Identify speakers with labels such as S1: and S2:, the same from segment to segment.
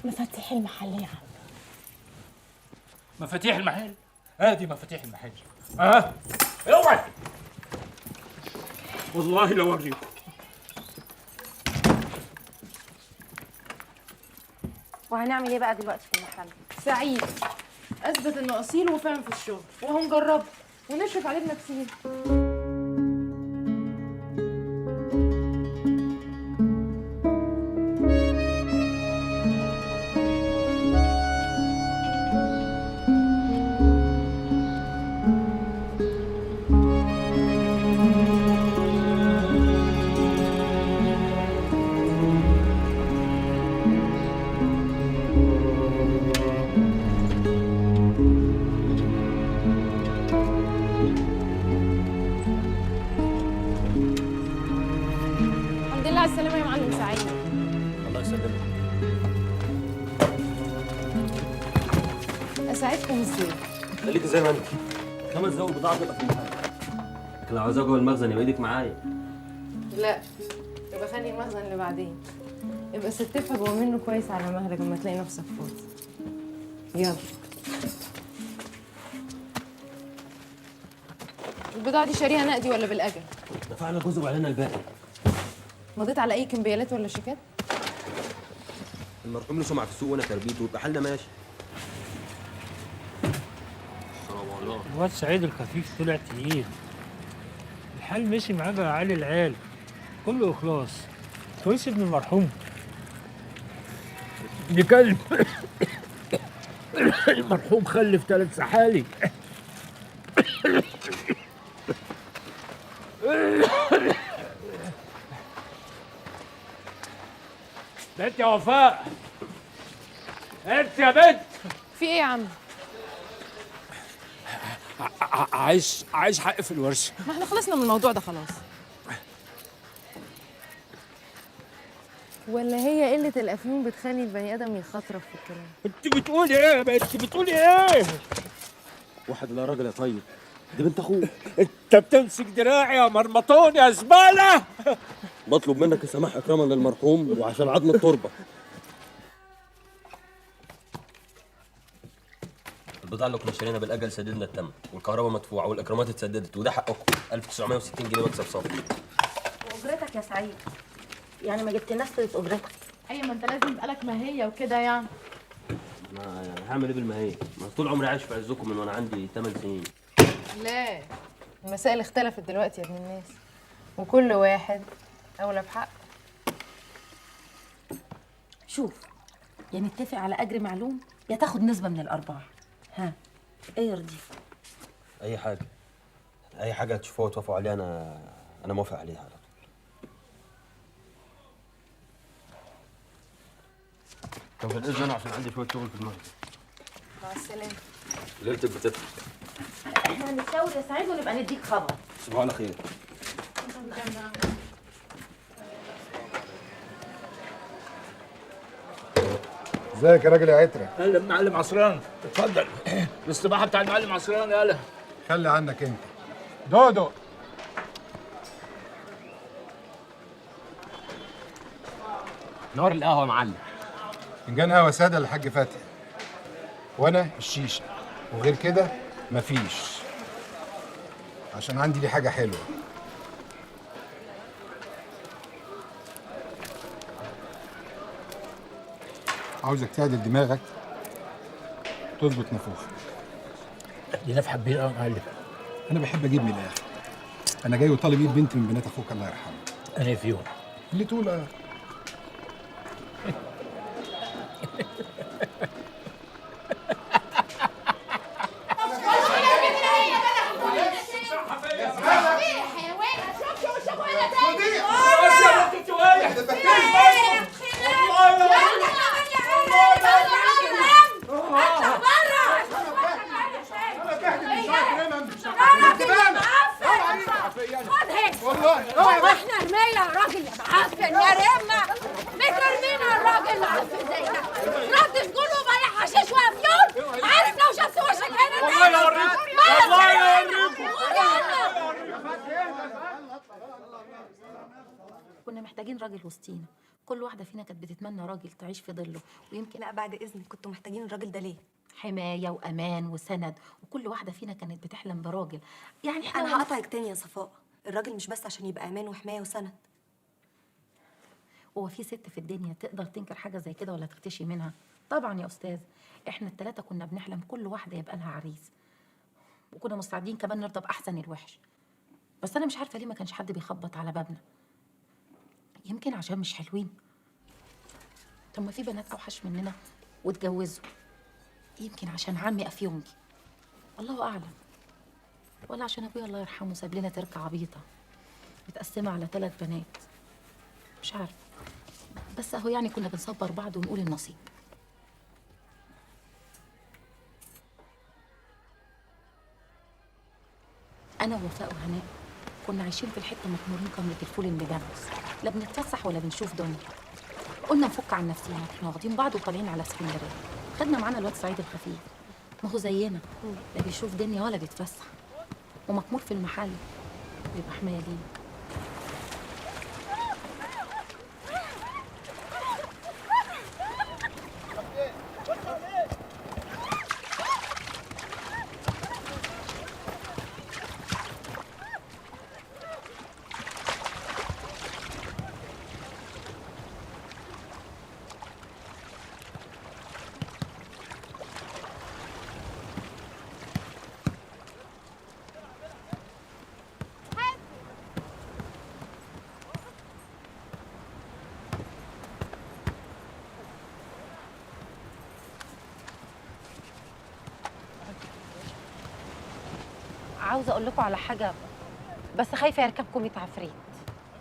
S1: مفاتيح المحل يا عم.
S2: مفاتيح المحل؟ ادي مفاتيح المحل. اوعي والله لو اوريكم.
S3: وهنعمل ايه بقى دلوقتي في المحل؟
S4: سعيد اثبت انه اصيل وفاهم في الشغل، وهنجربه ونشرف عليه بنفسينا. الحمد لله على السلامة يا معلم سعيد.
S5: الله يسلمك.
S4: اساعدكم ازاي؟
S5: خليك زي ما انت. 5 دقايق البضاعة تبقى في المحل. لكن لو عاوزاها جوه المخزن يبقى ايدك معايا.
S4: لا يبقى خلي المخزن اللي بعدين، يبقى ستفها جوه منه كويس على مهلك لما تلاقي نفسك فاضي. يلا البضاعة دي شاريها نقدي ولا بالأجل؟
S5: دفعنا جزء وعلينا الباقي.
S4: مضيت على أي كمبيالات ولا شيكات؟
S5: المرحوم له سمعة في السوق وانا تربيته ويبقى حالنا ماشي. السلام عليكم.
S6: الواد سعيد الخفيف طلع تقيل. الحال مشي معاه بقى عالي العال، كله اخلاص. كويس ابن المرحوم.
S2: دي كلب. المرحوم خلف 3 سحالي. بنت يا وفاء، انت يا بنت.
S4: في ايه يا عم؟
S2: عايز حق في الورثة.
S4: ما احنا خلصنا من الموضوع ده خلاص. ولا هي قلة الأفيون بتخلي البني آدم يخطرف في الكلام؟
S2: انت بتقولي ايه يا بنت؟ بتقولي ايه؟
S5: واحد لا راجل يا طيب، دي بنت اخوك.
S2: انت بتمسك دراعي يا مرمطون يا زبالة.
S5: بطلب منك السماح اكراما للمرحوم وعشان عظم التربة. البضاعة اللي كنا شارينها بالأجل سددنا الثمن، والكهرباء مدفوعة والإكرامات اتسددت، وده حقكم 1960 جنيه مكسب صافي.
S3: واجرتك يا سعيد؟ يعني ما جبتلناش سيرة اجرتك.
S4: ايوه ما انت لازم يبقى لك ماهية وكده يعني.
S5: أنا يعني هعمل إيه بالماهية؟ ما طول عمري عايش في عزكم من وأنا عندي 8 سنين.
S4: لا المسائل اختلفت دلوقتي يا ابن الناس، وكل واحد أولى بحقه.
S3: شوف، يا نتفق على أجر معلوم يا تاخد نسبة من الأرباح. ها ايه يرضيك؟
S5: أي حاجة، أي حاجة تشوفوها وتوافقوا عليها أنا موافق عليها على طول. طب الإذن أنا عشان عندي شوية شغل في المخزن.
S4: مع السلامة.
S5: ليلتك بتضحك.
S3: احنا هنتشاور يا سعيد ونبقى نديك خبر.
S5: تصبحوا على خير.
S7: ازيك يا راجل يا عترة؟
S2: اهلا معلم عصران، اتفضل. الاستباحه بتاع المعلم عصران. يالا
S7: خلي عنك انت. دودو
S5: نور القهوة يا معلم.
S7: فنجان قهوة ساده للحاج فتحي، وانا الشيشة، وغير كده مفيش، عشان عندي لي حاجة حلوة. عاوزك تعدل دماغك، تظبط نافوخك.
S2: دي نفحة كبيرة قوي يا معلم.
S7: انا بحب اجيب من الاخر. انا جاي وطالب ايد بنت من بنات اخوك الله يرحمه.
S2: انا فيهم
S7: اللي طول.
S1: والله احنا رمينا يا راجل يا معفن يا رمه، بترمينا الراجل العفن زي ده، رد سجون وبيع حشيش وافيون. عارف لو شاف وشك هنا
S2: والله لا اوريكم، والله لا اوريكم.
S3: كنا محتاجين راجل وسطينا، كل واحدة فينا كانت بتتمنى راجل تعيش في ظله، ويمكن.
S8: لا بعد اذنك، كنتوا محتاجين الراجل ده ليه؟
S3: حماية وامان وسند، وكل واحدة فينا كانت بتحلم براجل. يعني احنا
S8: انا هقطعك تاني يا صفاء، الراجل مش بس عشان يبقى امان وحماية وسند.
S3: هو في ست في الدنيا تقدر تنكر حاجة زي كده ولا تختشي منها؟ طبعا يا استاذ، احنا الثلاثة كنا بنحلم كل واحدة يبقى لها عريس، وكنا مستعدين كمان نرضى باحسن الوحش. بس انا مش عارفه ليه ما كانش حد بيخبط على بابنا. يمكن عشان مش حلوين. طب ما في بنات اوحش مننا واتجوزوا. يمكن عشان عمي افيونجي، الله اعلم. ولا عشان ابويا الله يرحمه ساب لنا تركه عبيطه متقسمه على 3 بنات. مش عارفه، بس اهو يعني كنا بنصبر بعض ونقول النصيب. انا ووفاء وهناء كنا عايشين في الحتة مخمورين كمرة الفول المدمس، لا بنتفسح ولا بنشوف دنيا. قلنا نفك عن نفسينا، احنا واخدين بعض وطالعين على اسكندرية. خدنا معانا الواد سعيد الخفيف، ما هو زينا، لا بيشوف دنيا ولا بيتفسح، ومكمور في المحل، بيبقى حماية لينا. عاوزه اقول لكم على حاجة، بس خايفة يركبكم 100 عفريت.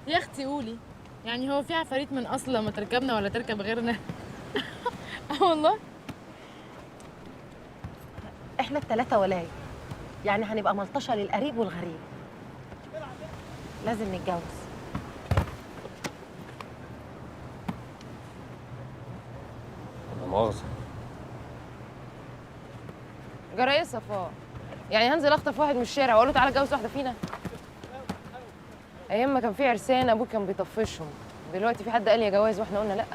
S4: يا اختي قولي، يعني هو في عفاريت من اصل لما تركبنا ولا تركب غيرنا؟ اه والله
S3: احنا الثلاثة ولاية، يعني هنبقى ملطشه للقريب والغريب. لازم نتجوز.
S5: لا مؤاخذة.
S4: جرى ايه يا صفاء؟ يعني هنزل اخطف واحد من الشارع واقول له تعالى اتجوز واحدة فينا؟ ايام ما كان في عرسان ابوك كان بيطفشهم، دلوقتي في حد قال يا جواز واحنا قلنا لا.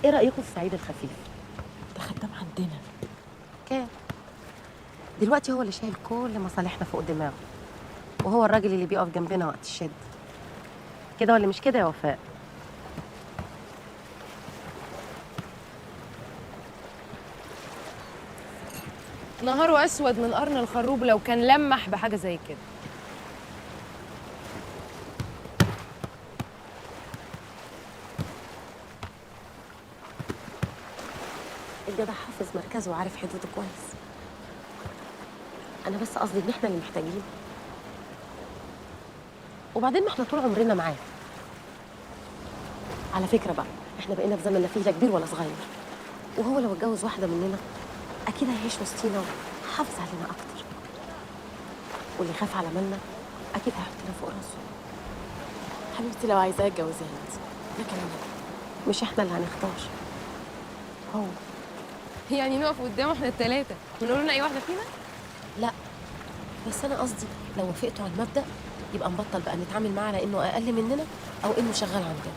S3: ايه رايكم في سعيد الخفيف؟
S4: ده خدام عندنا.
S3: كان دلوقتي هو اللي شايل كل مصالحنا فوق دماغه، وهو الراجل اللي بيقف جنبنا وقت الشد. كده ولا مش كده يا وفاء؟
S4: نهاره اسود من قرن الخروب لو كان لمح بحاجة زي كده.
S3: الجدع حافظ مركزه وعارف حدوده كويس. انا بس قصدي ان احنا اللي محتاجين. وبعدين ما احنا طول عمرنا معاه. على فكرة بقى احنا بقينا في زمن لا فيه لا كبير ولا صغير، وهو لو اتجوز واحدة مننا اكيد هيعيش وسطينا وحافظ علينا اكتر، واللي خاف على مالنا اكيد هيحطنا فوق راسه.
S4: حبيبتي لو عايزاه اتجوزيها انت، لكن انا
S3: مش احنا اللي هنختار، هو.
S4: يعني نقف قدامه احنا الثلاثة ونقول لنا اي واحدة فينا؟
S3: لا بس انا قصدي لو وافقتوا على المبدا يبقى نبطل بقى نتعامل معاه على انه اقل مننا او انه شغال عندنا.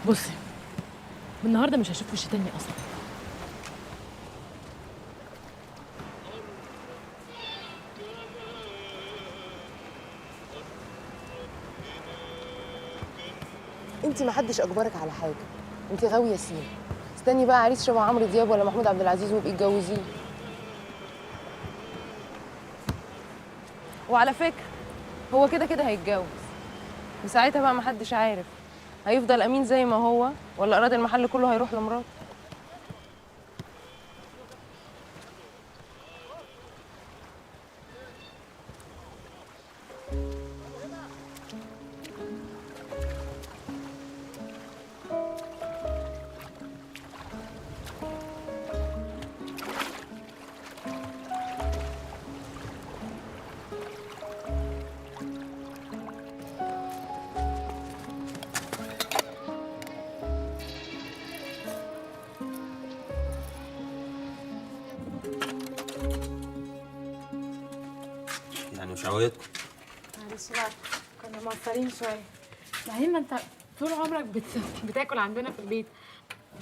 S4: بصي من النهارده مش هشوف وش تاني اصلا. انت ما حدش اجبرك على حاجة، انت غاويه سين. استني بقى عريس شبه عمرو دياب ولا محمود عبد العزيز وابقي اتجوزيه. وعلى فكرة هو كده كده هيتجوز، وساعتها بقى محدش عارف هيفضل امين زي ما هو ولا اراضي المحل كله هيروح لمراته.
S5: مش عوايدكم.
S4: معلش بقى كنا مقصرين شوية. بعدين ما انت طول عمرك بتاكل عندنا في البيت،